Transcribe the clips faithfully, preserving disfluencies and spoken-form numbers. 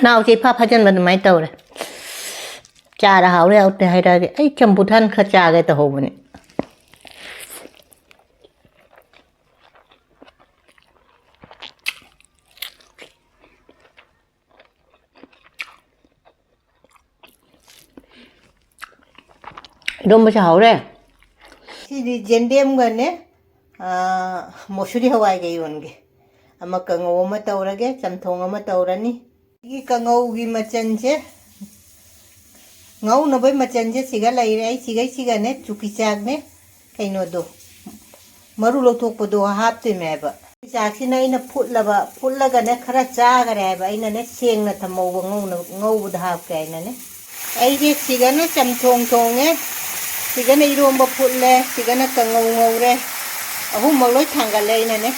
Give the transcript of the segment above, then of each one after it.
ꯅꯥꯎꯁꯦ ꯏꯐꯥ ꯐꯥꯖꯤꯟꯕ ꯑꯗꯨꯃꯥꯏꯅ ꯇꯧꯔꯦ꯫ ꯆꯥꯔ ꯍꯥꯎꯔꯦ ꯍꯥꯎꯇꯦ ꯍꯥꯏꯔꯛꯑꯒꯦ꯫ ꯑꯩ ꯆꯝꯐꯨꯠ ꯍꯥꯟꯅ ꯈꯔ ꯆꯥꯒꯦ ꯇꯧꯍꯧꯕꯅꯦ꯫ ꯏꯔꯣꯝꯕꯁꯦ ꯍꯥꯎꯔꯦ꯫ ꯁꯤꯗꯤ ꯖꯦꯟꯗꯦꯝꯒꯅꯦ, ꯑꯥ, ꯃꯣꯁꯨꯔꯤ ꯍꯋꯥꯏꯒ ꯏꯔꯣꯟꯒꯦ꯫ ꯑꯃ ꯀꯥꯡꯉꯧ ꯑꯃ ꯇꯧꯔꯒꯦ, ꯆꯝꯊꯣꯡ ꯑꯃ ꯇꯧꯔꯅꯤ꯫ ꯁꯤꯒꯤ ꯀꯥꯡꯉꯧꯒꯤ ꯃꯆꯜꯁꯦ, ꯉꯧꯅꯕꯩ ꯃꯆꯜꯁꯦ ꯁꯤꯒ ꯂꯩꯔꯦ꯫ ꯑꯩ ꯁꯤꯒꯩꯁꯤꯒꯅꯦ, ꯆꯨꯀꯤ ꯆꯥꯛꯅꯦ, ꯀꯩꯅꯣꯗꯣ, ꯃꯔꯨ ꯂꯧꯊꯣꯛꯄꯗꯣ ꯍꯥꯞꯇꯣꯏꯅꯦꯕ꯫ ꯆꯥꯛꯁꯤꯅ ꯑꯩꯅ ꯐꯨꯠꯂꯕ, ꯐꯨꯠꯂꯒꯅꯦ ꯈꯔ ꯆꯥꯈꯔꯦ ꯍꯥꯏꯕ, ꯑꯩꯅꯅꯦ ꯁꯦꯡꯅ ꯊꯝꯍꯧꯕ, ꯉꯧꯅ-, ꯉꯧꯕꯗ ꯍꯥꯞꯀꯦ ꯍꯥꯏꯅꯅꯦ꯫ ꯑꯩꯗꯤ ꯁꯤꯒꯅ ꯆꯝꯊꯣꯡ ꯊꯣꯡꯉꯦ, ꯁꯤꯒꯅ ꯏꯔꯣꯝꯕ ꯐꯨꯠꯂꯦ, ꯁꯤꯒꯅ ꯀꯥꯡꯉꯧ ꯉꯧꯔꯦ꯫ ꯑꯍꯨꯝꯃꯛ ꯂꯣꯏ ꯊꯥꯡꯒꯠꯂꯦ ꯑꯩꯅꯅꯦ꯫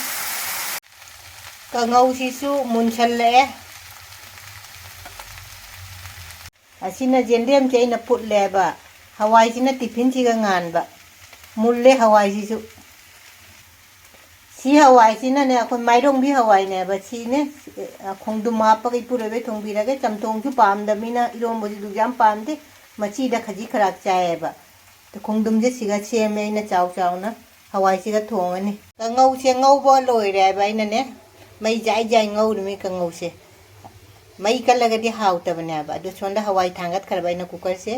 ꯀꯥꯡꯉꯧꯁꯤꯁꯨ ꯃꯨꯟꯁꯜꯂꯛꯑꯦ꯫ ꯑꯁꯤꯅ ꯖꯦꯟꯗꯦꯝꯁꯦ ꯑꯩꯅ ꯐꯨꯠꯂꯦꯕ꯫ ꯍꯋꯥꯏꯁꯤꯅ ꯇꯤꯐꯤꯟꯁꯤꯒ ꯉꯥꯟꯕ꯫ ꯃꯨꯜꯂꯦ ꯍꯋꯥꯏꯁꯤꯁꯨ꯫ ꯁꯤ ꯍꯋꯥꯏꯁꯤꯅꯅꯦ, ꯑꯩꯈꯣꯏ ꯃꯥꯏꯔꯣꯡꯕꯤ ꯍꯋꯥꯏꯅꯦꯕ꯫ ꯁꯤꯅꯦ, ꯑ, ꯈꯣꯡꯗꯨꯝ ꯍꯥꯞꯄꯒ ꯏꯄꯨꯔꯣꯏꯕꯩ ꯊꯣꯡꯕꯤꯔꯒꯦ꯫ ꯆꯝꯊꯣꯡꯁꯨ ꯄꯥꯝꯗꯕꯅꯤꯅ ꯏꯔꯣꯝꯕꯁꯤꯁꯨ ꯌꯥꯝ ꯄꯥꯝꯗꯦ꯫ ꯃꯆꯤꯗ ꯈꯖꯤꯛ ꯈꯔꯥꯛ ꯆꯥꯏꯌꯦꯕ꯫ ꯈꯣꯡꯗꯨꯝꯁꯦ ꯁꯤꯒ ꯁꯦꯝꯃꯦ ꯑꯩꯅ ꯆꯥꯎ ꯆꯥꯎꯅ꯫ ꯍꯋꯥꯏꯁꯤꯒ ꯊꯣꯡꯉꯅꯤ꯫ ꯀꯥꯡꯉꯧꯁꯦ ꯉꯧꯕ ꯂꯣꯏꯔꯦ ꯍꯥꯏꯕ ꯑꯩꯅꯅꯦ꯫ ꯃꯩ ꯖꯥꯏ ꯖꯥꯏ ꯉꯧꯔꯤꯃꯤ ꯀꯥꯡꯉꯧꯁꯦ꯫ ꯃꯩ ꯀꯜꯂꯒꯗꯤ ꯍꯥꯎꯇꯕꯅꯦꯕ꯫ ꯑꯗꯨ ꯁꯣꯝꯗ ꯍꯋꯥꯏ ꯊꯥꯡꯒꯠꯈ꯭ꯔꯕ ꯑꯩꯅ ꯀꯨꯀꯔꯁꯦ꯫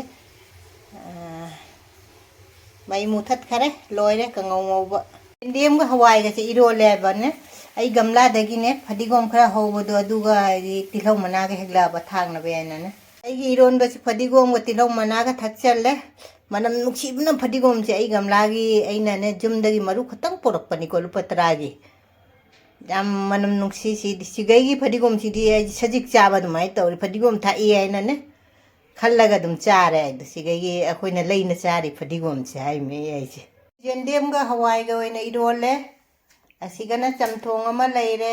ꯑꯥ, ꯃꯩ ꯃꯨꯊꯠꯈꯔꯦ, ꯂꯣꯏꯔꯦ ꯀꯥꯡꯉꯧ ꯉꯧꯕ꯫ ꯌꯦꯟꯗꯦꯝꯒ ꯍꯋꯥꯏꯒꯁꯦ ꯏꯔꯣꯜꯂꯦ ꯍꯥꯏꯕꯅꯦ꯫ ꯑꯩ ꯒꯝꯂꯥꯗꯒꯤꯅꯦ ꯐꯗꯤꯒꯣꯝ ꯈꯔ ꯍꯧꯕꯗꯣ, ꯑꯗꯨꯒ ꯍꯥꯏꯗꯤ ꯇꯤꯜꯍꯧ ꯃꯅꯥꯒ ꯍꯦꯛꯂꯛꯑꯕ ꯊꯥꯡꯅꯕ ꯍꯥꯏꯅꯅꯦ꯫ ꯑꯩꯒꯤ ꯏꯔꯣꯟꯕꯁꯤ ꯐꯗꯤꯒꯣꯝꯒ ꯇꯤꯜꯍꯧ ꯃꯅꯥꯒ ꯊꯛꯆꯜꯂꯦ꯫ ꯃꯅꯝ ꯅꯨꯡꯁꯤꯕꯅ ꯐꯗꯤꯒꯣꯝꯁꯦ ꯑꯩ ꯒꯝꯂꯥꯒꯤ ꯑꯩꯅꯅꯦ ꯌꯨꯝꯗꯒꯤ ꯃꯔꯨ ꯈꯛꯇꯪ ꯄꯨꯔꯛꯄꯅꯤꯀꯣ, ꯂꯨꯄꯥ ꯇꯔꯥꯒꯤ꯫ ꯌꯥꯝ ꯃꯅꯝ ꯅꯨꯡꯁꯤ ꯁꯤꯗꯤ꯫ ꯁꯤꯒꯩꯒꯤ ꯐꯗꯤꯒꯣꯝꯁꯤꯗꯤ ꯑꯩ ꯁꯖꯤꯛ ꯆꯥꯕ ꯑꯗꯨꯃꯥꯏꯅ ꯇꯧꯔꯦ꯫ ꯐꯗꯤꯒꯣꯝ ꯊꯥꯛꯏ ꯍꯥꯏꯅꯅꯦ ꯈꯜꯂꯒ ꯑꯗꯨꯝ ꯆꯥꯔꯦ꯫ ꯑꯗꯨ ꯁꯤꯒꯩꯒꯤ ꯑꯩꯈꯣꯏꯅ ꯂꯩꯅ ꯆꯥꯔꯤ ꯐꯗꯤꯒꯣꯝꯁꯦ ꯍꯥꯏꯃꯤ ꯑꯩꯁꯦ꯫ ꯌꯦꯟꯗꯦꯝꯒ ꯍꯋꯥꯏꯒ ꯑꯣꯏꯅ ꯏꯔꯣꯜꯂꯦ꯫ ꯑꯁꯤꯒꯅ ꯆꯝꯊꯣꯡ ꯑꯃ ꯂꯩꯔꯦ꯫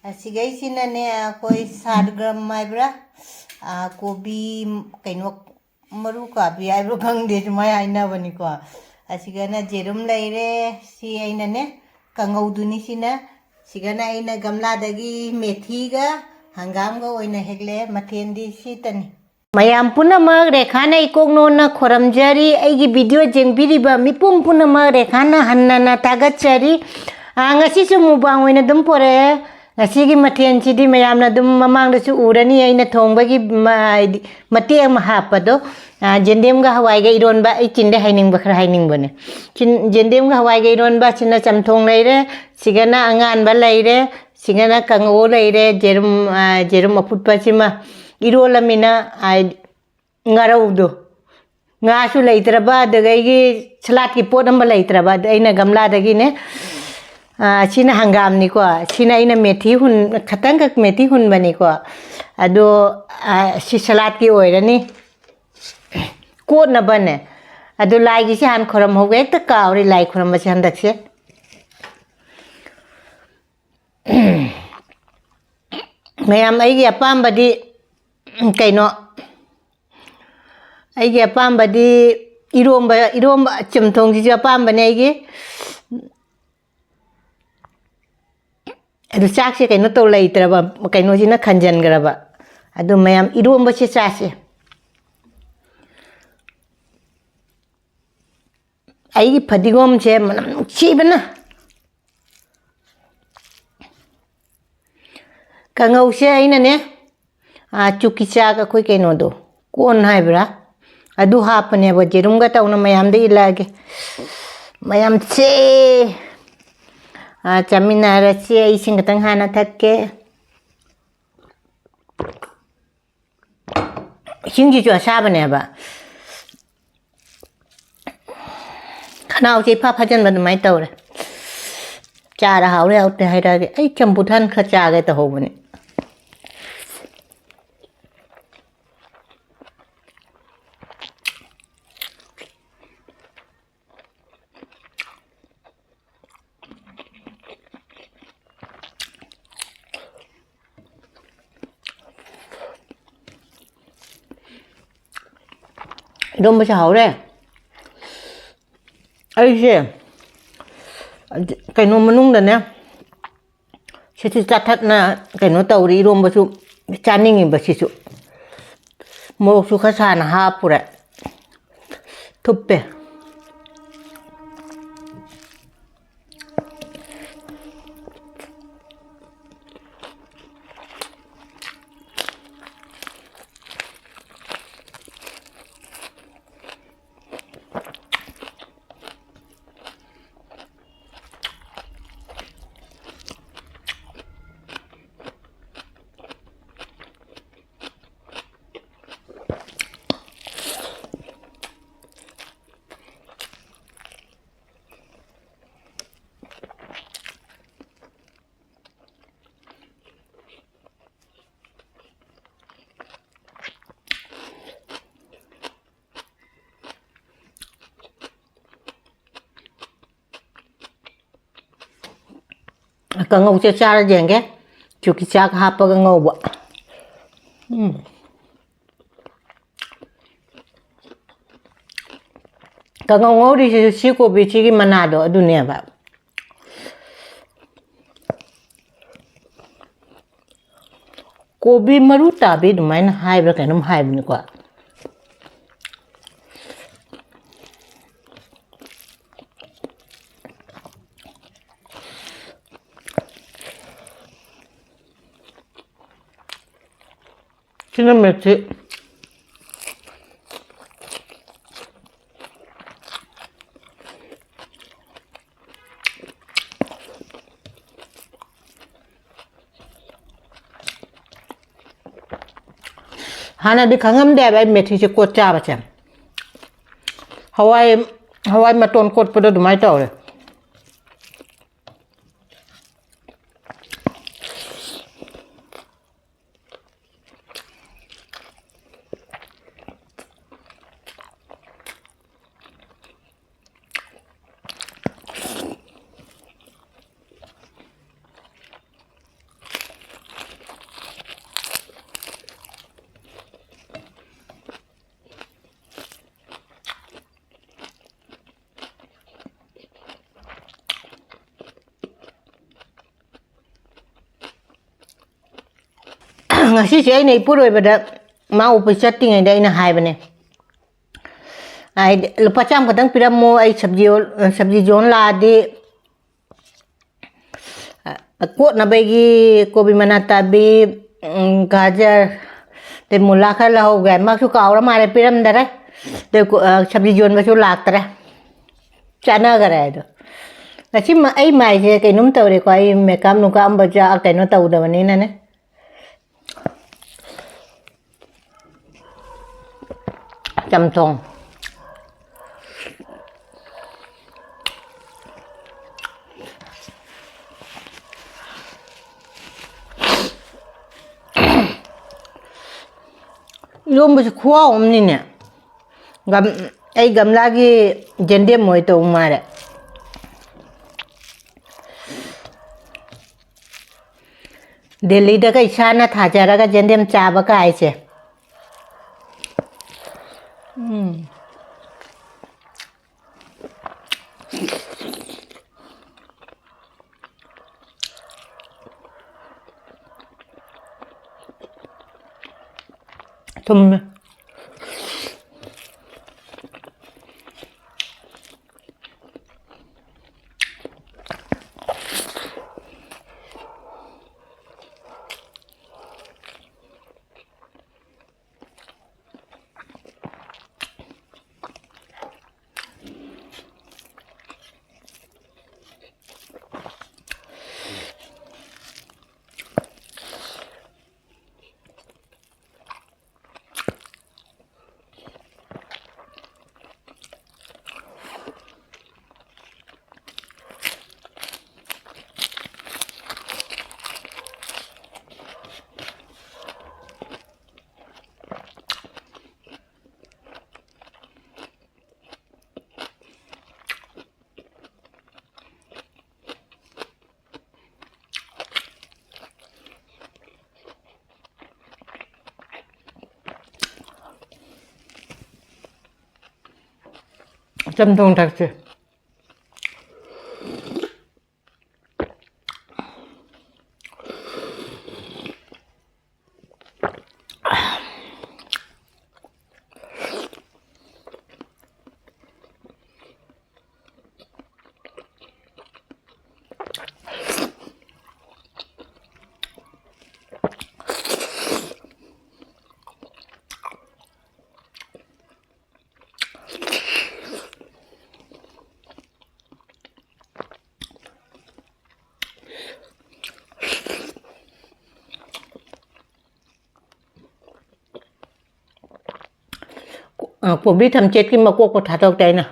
ꯑꯁꯤꯒꯩꯁꯤꯅꯅꯦ ꯑꯩꯈꯣꯏ ꯁꯥꯠ ꯒ꯭ꯔꯝ ꯍꯥꯏꯕ꯭ꯔꯥ? ꯑꯥ, ꯀꯣꯕꯤ ꯀꯩꯅꯣ ꯃꯔꯨ ꯀꯥꯕꯤ ꯍꯥꯏꯕ꯭ꯔꯥ ꯈꯪꯗꯦ, ꯁꯨꯃꯥꯏꯅ ꯍꯥꯏꯅꯕꯅꯤꯀꯣ꯫ ꯑꯁꯤꯒꯅ ꯖꯦꯔꯨꯝ ꯂꯩꯔꯦ꯫ ꯁꯤ ꯑꯩꯅꯅꯦ ꯀꯥꯡꯉꯧꯗꯨꯅꯤ ꯁꯤꯅ꯫ ꯁꯤꯒꯅ ꯑꯩꯅ ꯒꯝꯂꯥꯗꯒꯤ ꯃꯦꯊꯤꯒ ꯍꯪꯒꯥꯝꯒ ꯑꯣꯏꯅ ꯍꯦꯛꯂꯦ꯫ ꯃꯊꯦꯜꯗꯤ ꯁꯤꯇꯅꯤ꯫ ꯃꯌꯥꯝ ꯄꯨꯝꯅꯃꯛ ꯔꯦꯈꯥꯅ ꯏꯀꯣꯛ ꯅꯣꯟꯅ ꯈꯣꯔꯝꯖꯔꯤ꯫ ꯑꯩꯒꯤ video ꯌꯦꯡꯕꯤꯔꯤꯕ ꯃꯤꯄꯨꯝ ꯄꯨꯝꯅꯃꯛ ꯔꯦꯈꯥꯅ ꯍꯟꯅꯅ ꯊꯥꯒꯠꯆꯔꯤ꯫ ꯑꯥ, ꯉꯁꯤꯁꯨ mukbang ꯑꯣꯏꯅ ꯑꯗꯨꯝ ꯄꯣꯔꯛꯑꯦ꯫ ꯉꯁꯤꯒꯤ ꯃꯊꯦꯜꯁꯤꯗꯤ ꯃꯌꯥꯝꯅ ꯑꯗꯨꯝ ꯃꯃꯥꯡꯗꯁꯨ ꯎꯔꯅꯤ, ꯑꯩꯅ ꯊꯣꯡꯕꯒꯤ ꯃ-, ꯍꯥꯏꯗꯤ ꯃꯇꯦꯛ ꯑꯃ ꯍꯥꯞꯄꯗꯣ꯫ ꯑꯥ, ꯌꯦꯟꯗꯦꯝꯒ ꯍꯋꯥꯏꯒ ꯏꯔꯣꯟꯕ꯫ ꯑꯩ ꯆꯤꯟꯗ ꯍꯥꯏꯅꯤꯡꯕ ꯈꯔ ꯍꯥꯏꯅꯤꯡꯕꯅꯦ꯫ ꯆꯤꯟ-, ꯌꯦꯟꯗꯦꯝꯒ ꯍꯋꯥꯏꯒ ꯏꯔꯣꯟꯕ, ꯁꯤꯅ ꯆꯝꯊꯣꯡ ꯂꯩꯔꯦ, ꯁꯤꯒꯅ ꯑꯉꯥꯟꯕ ꯂꯩꯔꯦ, ꯁꯤꯒꯅ ꯀꯥꯡꯉꯧ ꯂꯩꯔꯦ, ꯌꯦꯔꯨꯝ, ꯑꯥ, ꯌꯦꯔꯨꯝ ꯑꯐꯨꯠꯄꯁꯤꯃ ꯏꯔꯣꯜꯂꯃꯤꯅ, ꯑꯥ, ꯉꯥꯔꯧꯗꯣ, ꯉꯥꯁꯨ ꯂꯩꯇ꯭ꯔꯕ, ꯑꯗꯨꯗꯒꯤ ꯁꯂꯥꯠꯀꯤ ꯄꯣꯠ ꯑꯃ ꯂꯩꯇ꯭ꯔꯕ, ꯑꯗꯨ ꯑꯩꯅ ꯒꯝꯂꯥꯗꯒꯤꯅꯦ꯫ ꯑꯥ, ꯁꯤꯅ ꯍꯪꯒꯥꯝꯅꯤꯀꯣ, ꯁꯤꯅ ꯑꯩꯅ ꯃꯦꯊꯤ ꯍꯨꯟ-, ꯈꯇꯪꯈꯛ ꯃꯦꯊꯤ ꯍꯨꯟꯕꯅꯤꯀꯣ꯫ ꯑꯗꯣ, ꯑꯥ, ꯁꯤ ꯁꯂꯥꯠꯀꯤ ꯑꯣꯏꯔꯅꯤ꯫ ꯀꯣꯠꯅꯕꯅꯦ꯫ ꯑꯗꯨ ꯂꯥꯏꯒꯤꯁꯦ ꯍꯥꯟꯅ ꯈꯣꯏꯔꯝꯍꯧꯒꯦ꯫ ꯍꯦꯛꯇ ꯀꯥꯎꯔꯦ ꯂꯥꯏ ꯈꯣꯏꯔꯝꯕꯁꯦ ꯍꯟꯗꯛꯁꯦ꯫ ꯃꯌꯥꯝ, ꯑꯩꯒꯤ ꯑꯄꯥꯝꯕꯗꯤ, ꯎꯝ, ꯀꯩꯅꯣ, ꯑꯩꯒꯤ ꯑꯄꯥꯝꯕꯗꯤ ꯏꯔꯣꯝꯕ, ꯏꯔꯣꯝꯕ ꯆꯝꯊꯣꯡꯁꯤꯁꯨ ꯑꯄꯥꯝꯕꯅꯦ ꯑꯩꯒꯤ꯫ ꯑꯗꯨ ꯆꯥꯛꯁꯦ ꯀꯩꯅꯣ ꯇꯧ ꯂꯩꯇ꯭ꯔꯕ, ꯀꯩꯅꯣꯁꯤꯅ ꯈꯟꯖꯟꯈ꯭ꯔꯕ꯫ ꯑꯗꯨ ꯃꯌꯥꯝ ꯏꯔꯣꯝꯕꯁꯦ ꯆꯥꯁꯦ꯫ ꯑꯩꯒꯤ ꯐꯗꯤꯒꯣꯝꯁꯦ ꯃꯅꯝ ꯅꯨꯡꯁꯤꯕꯅ꯫ ꯀꯥꯡꯉꯧꯁꯦ ꯑꯩꯅꯅꯦ, ꯑꯥ, ꯆꯨꯀꯤ ꯆꯥꯛ, ꯑꯩꯈꯣꯏ ꯀꯩꯅꯣꯗꯣ, ꯀꯣꯟ ꯍꯥꯏꯕ꯭ꯔꯥ? ꯑꯗꯨ ꯍꯥꯞꯄꯅꯦꯕ, ꯌꯦꯔꯨꯝꯒ ꯇꯧꯅ ꯃꯌꯥꯝꯗ ꯏꯜꯂꯛꯑꯒꯦ꯫ ꯃꯌꯥꯝꯁꯦ, ꯑꯥ, ꯆꯥꯃꯤꯟꯅꯔꯁꯤ꯫ ꯑꯩ ꯏꯁꯤꯡ ꯈꯤꯇꯪ ꯍꯥꯟꯅ ꯊꯛꯀꯦ꯫ ꯏꯁꯤꯡꯁꯤꯁꯨ ꯑꯁꯥꯕꯅꯦꯕ꯫ ꯈꯅꯥꯎꯁꯦ ꯏꯐꯥ ꯐꯥꯖꯤꯟꯕ ꯑꯗꯨꯃꯥꯏꯅ ꯇꯧꯔꯦ꯫ ꯆꯥꯔ ꯍꯥꯎꯔꯦ ꯍꯥꯎꯇꯦ ꯍꯥꯏꯔꯛꯑꯒꯦ꯫ ꯑꯩ ꯆꯝꯐꯨꯠ ꯍꯥꯟꯅ ꯈꯔ ꯆꯥꯒꯦ ꯇꯧꯍꯧꯕꯅꯦ꯫ ꯏꯔꯣꯝꯕꯁꯦ ꯍꯥꯎꯔꯦ꯫ ꯑꯩꯁꯦ ꯀꯩꯅꯣ ꯃꯅꯨꯡꯗꯅꯦ, ꯁꯤꯁꯨ ꯆꯥꯊꯠꯅ ꯀꯩꯅꯣ ꯇꯧꯔꯤ, ꯏꯔꯣꯝꯕꯁꯨ ꯆꯥꯅꯤꯡꯉꯤꯕ ꯁꯤꯁꯨ꯫ ꯃꯣꯔꯣꯛꯁꯨ ꯈꯔ ꯁꯥꯅ ꯍꯥꯞꯄꯨꯔꯦ꯫ ꯊꯨꯞꯄꯦ꯫ ꯀꯥꯡꯉꯧꯁꯦ ꯆꯥꯔ ꯌꯦꯡꯒꯦ꯫ ꯆꯨꯀꯤ ꯆꯥꯛ ꯍꯥꯞꯄꯒ ꯉꯧꯕ꯫ ꯎꯝ꯫ ꯀꯥꯡꯉꯧ ꯉꯧꯔꯤꯁꯤꯁꯨ ꯁꯤ ꯀꯣꯕꯤꯁꯤꯒꯤ ꯃꯅꯥꯗꯣ ꯑꯗꯨꯅꯦꯕ꯫ ꯀꯣꯕꯤ ꯃꯔꯨ ꯇꯥꯕꯤ ꯑꯗꯨꯃꯥꯏꯅ ꯍꯥꯏꯕ꯭ꯔꯥ ꯀꯩꯅꯣꯝ ꯍꯥꯏꯕꯅꯤꯀꯣ꯫ ꯁꯤꯅ ꯃꯦꯠꯁꯤ꯫ ꯍꯥꯟꯅꯗꯤ ꯈꯪꯉꯝꯗꯦꯕ ꯑꯩ ꯃꯦꯊꯤꯁꯦ ꯀꯣꯠ ꯆꯥꯕꯁꯦ꯫ ꯍꯋꯥꯏ, ꯍꯋꯥꯏ ꯃꯇꯣꯟ ꯀꯣꯠꯄꯗꯣ ꯑꯗꯨꯃꯥꯏꯅ ꯇꯧꯔꯦ꯫ ꯉꯁꯤꯁꯦ ꯑꯩꯅ ꯏꯄꯨꯔꯣꯏꯕꯗ ꯃꯥ ꯑꯣꯐꯤꯁ ꯆꯠꯇ꯭ꯔꯤꯉꯩꯗ ꯑꯩꯅ ꯍꯥꯏꯕꯅꯦ, ꯍꯥꯏꯗꯤ, "ꯂꯨꯄꯥ ꯆꯥꯝꯃ ꯈꯛꯇꯪ ꯄꯤꯔꯝꯃꯣ, ꯑꯩ ꯁꯕꯖꯤ ꯌꯣꯟ-, ꯁꯕꯖꯤ ꯌꯣꯟ ꯂꯥꯛꯑꯗꯤ, ꯑ, ꯀꯣꯠꯅꯕꯒꯤ ꯀꯣꯕꯤ ꯃꯅꯥ ꯇꯥꯕꯤ, ꯎꯝ, ꯒꯥꯖꯔ, ꯑꯗꯩ ꯃꯨꯂꯥ ꯈꯔ ꯂꯧꯍꯧꯒꯦ꯫" ꯃꯥꯁꯨ ꯀꯥꯎꯔ ꯃꯥꯜꯂꯦ, ꯄꯤꯔꯝꯗꯔꯦ꯫ ꯑꯗꯩ ꯀꯣ-, ꯑ, ꯁꯕꯖꯤ ꯌꯣꯟꯕꯁꯨ ꯂꯥꯛꯇꯔꯦ, ꯆꯥꯟꯅꯈꯔꯦ ꯑꯗꯣ꯫ ꯉꯁꯤ ꯃ-, ꯑꯩ ꯃꯥꯏꯁꯦ ꯀꯩꯅꯣꯝ ꯇꯧꯔꯦꯀꯣ, ꯑꯩ ꯃꯦꯀꯞ ꯅꯨꯀꯞ ꯑꯝꯕ ꯖ-, ꯀꯩꯅꯣ ꯇꯧꯗꯕꯅꯤꯅꯅꯦ꯫ ꯆꯝꯊꯣꯡ꯫ ꯏꯔꯣꯝꯕꯁꯦ ꯈꯨꯍꯥꯎ ꯑꯃꯅꯤꯅꯦ꯫ ꯒꯝ-, ꯑꯩ ꯒꯝꯂꯥꯒꯤ ꯖꯦꯟꯗꯦꯝ ꯑꯣꯏ ꯇꯧ ꯃꯥꯜꯂꯦ꯫ ꯗꯦꯜꯂꯤꯗꯒ ꯏꯁꯥꯅ ꯊꯥꯖꯔꯒ ꯖꯦꯟꯗꯦꯝ ꯆꯥꯕ ꯀꯥꯏꯁꯦ꯫ ꯎꯝ꯫ ꯊꯨꯝꯃꯦ꯫ ꯆꯝꯊꯣꯡ ꯊꯥꯛꯁꯦ꯫ ꯀꯣꯕꯤ ꯊꯝꯆꯦꯠꯀꯤ ꯃꯀꯣꯛꯄꯨ ꯊꯥꯗꯣꯛꯇꯦ ꯑꯩꯅ꯫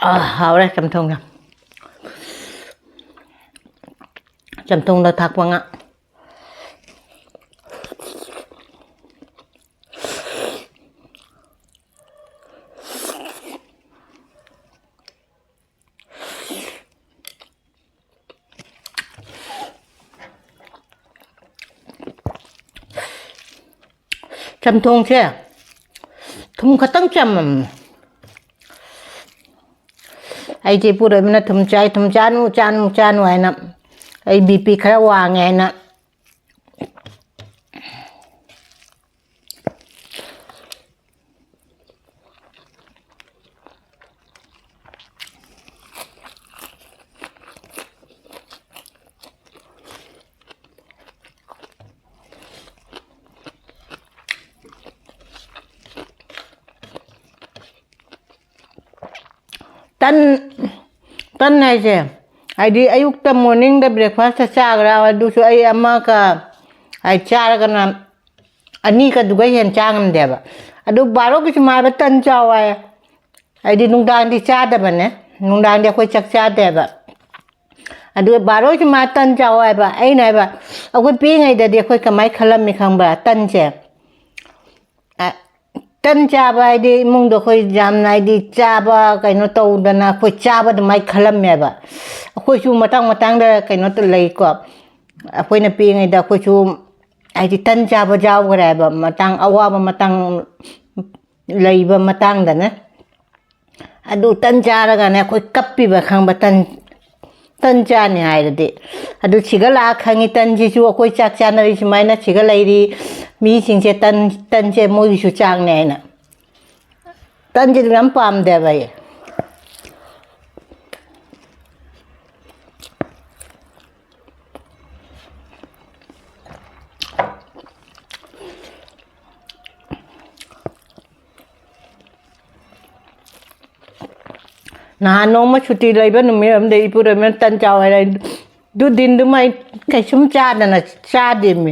ꯑꯥ, ꯍꯥꯎꯔꯦ ꯆꯝꯊꯣꯡꯅ꯫ ꯆꯝꯊꯣꯡꯗ ꯊꯥꯛꯄ ꯉꯥ꯫ ꯆꯝꯊꯣꯡꯁꯦ ꯊꯨꯝ ꯈꯛꯇꯪ ꯆꯝꯃꯝꯅꯦ꯫ ꯑꯩꯁꯦ ꯏꯄꯨꯔꯣꯏꯕꯅ ꯊꯨꯝ ꯆꯥꯏ, ꯊꯨꯝ ꯆꯥꯅꯨ, ꯆꯥꯅꯨ, ꯆꯥꯅꯨ ꯍꯥꯏꯅ, ꯑꯩ ꯕꯤ ꯄꯤ ꯈꯔ ꯋꯥꯡꯉꯦ ꯍꯥꯏꯅ꯫ ꯇꯟ, ꯇꯟ ꯍꯥꯏꯁꯦ, ꯍꯥꯏꯗꯤ ꯑꯌꯨꯛꯇ morningꯗ breakfastꯇ ꯆꯥꯈ꯭ꯔꯥ, ꯑꯗꯨꯁꯨ ꯑꯩ ꯑꯃꯒ, ꯍꯥꯏ, ꯆꯥꯔꯒꯅ ꯑꯅꯤꯒꯗꯨꯒ ꯍꯦꯟꯅ ꯆꯥ ꯉꯝꯗꯦꯕ꯫ ꯑꯗꯨ ꯕꯥꯔꯣꯒꯤ ꯁꯨꯃꯥꯏꯅ ꯇꯟ ꯆꯥꯎ ꯍꯥꯏ꯫ ꯍꯥꯏꯗꯤ ꯅꯨꯡꯗꯥꯡꯗꯤ ꯆꯥꯗꯕꯅꯦ, ꯅꯨꯡꯗꯥꯡꯗꯤ ꯑꯩꯈꯣꯏ ꯆꯥꯛ ꯆꯥꯗꯦꯕ꯫ ꯑꯗꯨꯒ ꯕꯥꯔꯣꯁꯤ ꯃꯥ ꯇꯟ ꯆꯥꯎ ꯍꯥꯏꯕ꯫ ꯑꯩꯅ ꯍꯥꯏꯕ, ꯑꯩꯈꯣꯏ ꯄꯤꯛꯏꯉꯩꯗꯗꯤ ꯑꯩꯈꯣꯏ ꯀꯃꯥꯏꯅ ꯈꯜꯂꯝꯃꯤ ꯈꯪꯕ꯭ꯔꯥ? ꯇꯟꯁꯦ, ꯑ, ꯇꯟ ꯆꯥꯕ ꯍꯥꯏꯗꯤ ꯏꯃꯨꯡꯗ ꯑꯩꯈꯣꯏ ꯌꯥꯝꯅ ꯍꯥꯏꯗꯤ ꯆꯥꯕ ꯀꯩꯅꯣ ꯇꯧꯗꯅ ꯑꯩꯈꯣꯏ ꯆꯥꯕ ꯑꯗꯨꯃꯥꯏꯅ ꯈꯜꯂꯝꯃꯦꯕ꯫ ꯑꯩꯈꯣꯏꯁꯨ ꯃꯇꯥꯡ ꯃꯇꯥꯡꯗ ꯀꯩꯅꯣ ꯇꯧ-, ꯂꯩꯀꯣ꯫ ꯑꯩꯈꯣꯏꯅ ꯄꯤꯛꯏꯉꯩꯗ ꯑꯩꯈꯣꯏꯁꯨ ꯍꯥꯏꯗꯤ ꯇꯟ ꯆꯥꯕ ꯌꯥꯎꯈ꯭ꯔꯦꯕ ꯃꯇꯥꯡ, ꯑꯋꯥꯕ ꯃꯇꯥꯡ ꯂꯩꯕ ꯃꯇꯥꯡꯗꯅꯦ꯫ ꯑꯗꯨ ꯇꯟ ꯆꯥꯔꯒꯅꯦ ꯑꯩꯈꯣꯏ ꯀꯞꯄꯤꯕ ꯈꯪꯕ, ꯇꯟ, ꯇꯟ ꯆꯥꯅꯤ ꯍꯥꯏꯔꯗꯤ꯫ ꯑꯗꯨ ꯁꯤꯒ ꯂꯥꯛꯑ ꯈꯪꯉꯤ, ꯇꯟꯁꯤꯁꯨ ꯑꯩꯈꯣꯏ ꯆꯥꯛ ꯆꯥꯅꯔꯤ ꯁꯨꯃꯥꯏꯅ ꯁꯤꯒ ꯂꯩꯔꯤ ꯃꯤꯁꯤꯡꯁꯦ, ꯇꯟ, ꯇꯟꯁꯦ ꯃꯣꯏꯒꯤꯁꯨ ꯆꯥꯛꯅꯦ ꯍꯥꯏꯅ꯫ ꯇꯟꯁꯤꯗꯤ ꯌꯥꯝ ꯄꯥꯝꯗꯦꯕ ꯑꯩ꯫ ꯅꯍꯥꯟ ꯅꯣꯡꯃ ꯁꯨꯇꯤ ꯂꯩꯕ ꯅꯨꯃꯤꯠ ꯑꯃꯗ ꯏꯄꯨꯔꯣꯏꯕꯅ ꯇꯟ ꯆꯥꯎ ꯍꯥꯏꯔꯛꯑꯦ꯫ ꯑꯗꯨ ꯗꯤꯟꯗꯨꯃ ꯑꯩ ꯀꯩꯁꯨꯝ ꯆꯥꯗꯅ ꯆꯥꯗꯦꯃꯤ꯫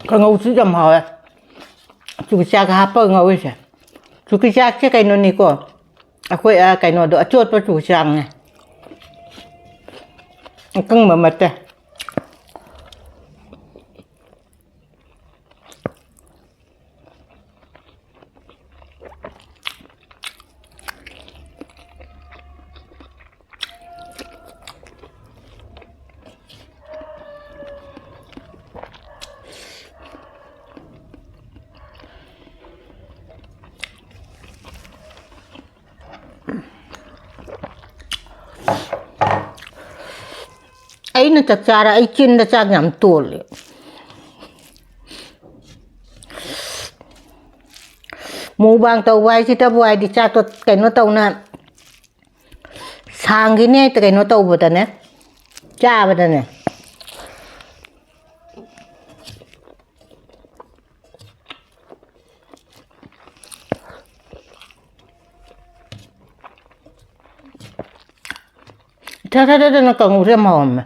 ꯀꯥꯡꯉꯧꯁꯨ ꯌꯥꯝ ꯍꯥꯎꯋꯦ꯫ ꯆꯨꯖꯥꯛ ꯍꯥꯞꯄꯒ ꯉꯧꯔꯤꯁꯦ꯫ ꯆꯨꯖꯥꯛꯁꯦ ꯀꯩꯅꯣꯅꯤꯀꯣ, ꯑꯩꯈꯣꯏ, ꯑ, ꯀꯩꯅꯣꯗꯣ, ꯑꯆꯣꯠꯄ ꯆꯨꯖꯥꯛꯅꯦ꯫ ꯑꯀꯪꯕ ꯅꯠꯇꯦ꯫ ꯑꯩꯅ ꯆꯥꯛ ꯆꯥꯔ ꯑꯩ ꯆꯤꯟꯗ ꯆꯥꯛ ꯌꯥꯝ ꯇꯣꯜꯂꯦ꯫ ꯃꯨꯛꯕꯥꯡ ꯇꯧꯕ ꯍꯥꯏꯁꯤꯗꯕꯨ ꯍꯥꯏꯗꯤ ꯆꯥꯛꯇꯣ ꯀꯩꯅꯣ ꯇꯧꯅ ꯁꯥꯡꯈꯤꯅꯦ ꯍꯦꯛꯇ ꯀꯩꯅꯣ ꯇꯧꯕꯗꯅꯦ, ꯆꯥꯕꯗꯅꯦ꯫ ꯏꯊꯥ ꯊꯥꯖꯗꯅ ꯀꯥꯡꯉꯧꯁꯦ ꯌꯥꯝ ꯍꯥꯎꯔꯝꯃꯦ꯫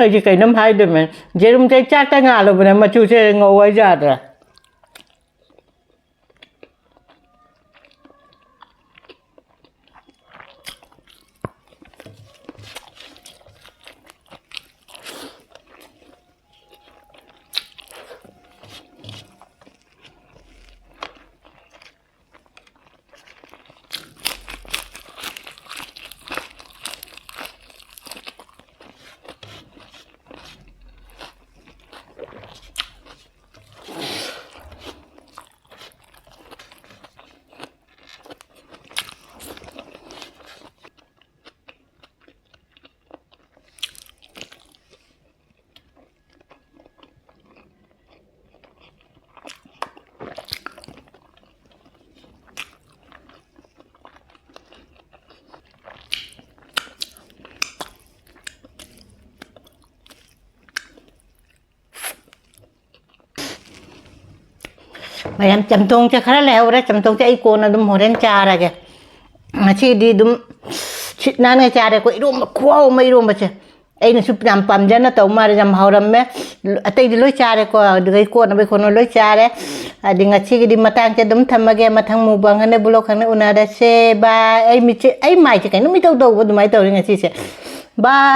ꯑꯩꯁꯦ ꯀꯩꯅꯣꯝ ꯍꯥꯏꯗꯣꯏꯃꯦ꯫ ꯌꯦꯔꯨꯝꯁꯦ ꯑꯩ ꯆꯥꯛꯇ ꯉꯥꯜꯂꯨꯕꯅꯦ, ꯃꯆꯨꯁꯦ ꯉꯧ ꯍꯥꯏ ꯌꯥꯗ꯭ꯔꯦ꯫ ꯃꯌꯥꯝ, ꯆꯝꯊꯣꯡꯁꯦ ꯈꯔ ꯂꯩꯍꯧꯔꯦ꯫ ꯆꯝꯊꯣꯡꯁꯦ ꯑꯩ ꯀꯣꯟꯅ ꯑꯗꯨꯝ ꯍꯣꯔꯦꯟ ꯆꯥꯔꯒꯦ꯫ ꯉꯁꯤꯗꯤ ꯑꯗꯨꯝ ꯁꯤꯠ ꯅꯥꯟꯅ ꯆꯥꯔꯦꯀꯣ꯫ ꯏꯔꯣꯝꯕ ꯈꯨꯍꯥꯎ ꯑꯃ, ꯏꯔꯣꯝꯕꯁꯦ ꯑꯩꯅꯁꯨ ꯌꯥꯝ ꯄꯥꯝꯖꯅ ꯇꯧ ꯃꯥꯜꯂꯦ꯫ ꯌꯥꯝ ꯍꯥꯎꯔꯝꯃꯦ꯫ ꯑꯇꯩꯗꯤ ꯂꯣꯏ ꯆꯥꯔꯦꯀꯣ, ꯑꯗꯨꯗꯩ ꯀꯣꯟꯅꯕꯩ ꯈꯣꯠꯅꯕ ꯂꯣꯏ ꯆꯥꯔꯦ꯫ ꯑꯗꯤ ꯉꯁꯤꯒꯤꯗꯤ ꯃꯇꯥꯡꯁꯦ ꯑꯗꯨꯝ ꯊꯝꯃꯒꯦ꯫ ꯃꯊꯪ ꯃꯨꯛꯕꯥꯡ ꯈꯪꯗꯦ, ꯕ꯭ꯂꯣꯛ ꯈꯪꯗꯦ, ꯎꯅꯔꯁꯦ꯫ ꯕꯥꯏ꯫ ꯑꯩ ꯃꯤꯠꯁꯦ, ꯑꯩ ꯃꯥꯏꯁꯦ ꯀꯩꯅꯣꯝ ꯏꯇꯧ ꯇꯧꯕ ꯑꯗꯨꯃꯥꯏꯅ ꯇꯧꯔꯤ ꯉꯁꯤꯁꯦ꯫ ꯕꯥꯏ꯫